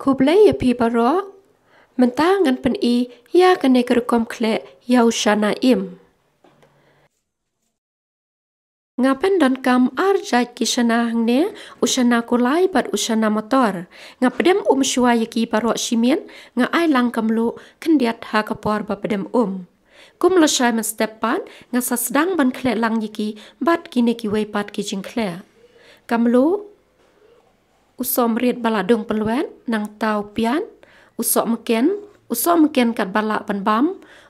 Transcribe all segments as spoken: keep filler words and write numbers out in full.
Khublei ïa phi baroh. Mynta ngan pyni ïa kane ka rukom khleh ïa u shana im. Nga pyndonkam ar jait ki shana hangne, u shana kulai bad u shana motor. Nga pdem um shuwa ïa ki baroh shimet, nga ai lang ka mluh khyndiat ha ka por ba pdem um. Kum lashai mynstep pat, nga sa sdang ban khleh lang ïa ki bad kine kiwei pat ki jingkhleh. Ka mluh, u soh mrit ba la dung pynlwet, nangta u piat, u soh mken, u soh mken kat ba lah ban bam,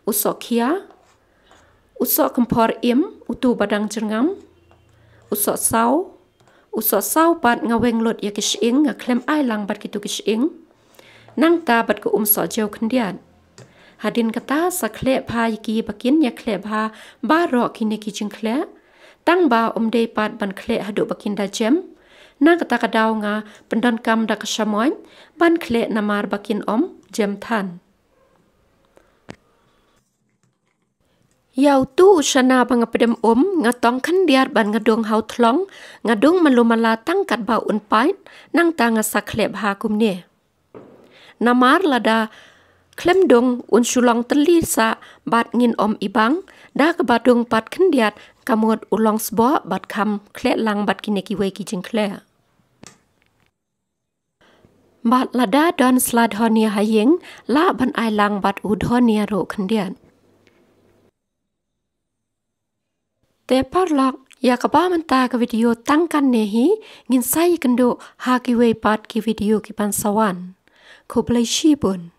u soh khia, u soh kymphor im, utu ba dang jyrngam, u soh saw, u soh saw pat nga weng lut ïa ki shyieng, nga khlem ai lang bad kitu ki shyieng. Nangta bad ka um soh jew khyndiat. Hadien kata sa khleh bha ïa ki ba kin ïa khleh bha baroh kine ki jingkhleh. Tang ba um dei pat ban khleh haduh ba kin da jem. Na kata ka daw nga pyndonkam da ka shamoit ban khleh namar ba kin ym jem than. Ïa utu u shana ba nga pdem um, nga tong khyndiat bad nga dung ha u thlong, nga dung malu mala tang kat ba un pait, nangta nga sa khleh bha kumne. Namar lada khlem dung un shu long tylli sah bad ngin ym ibang, da kaba dung pat khyndiat ka mut u long sboh bad kham khleh lang bad kine kiwei ki jingkhleh. Bad lada don sla dhania ha ïing, lah ban ai lang bad u dhania ruh khyndiat. Te paralok, ïa kaba mynta ka video tang katne hi, ngin sa ïakynduh ha kiwei pat ki video kiban sa wan. Khublei shibun.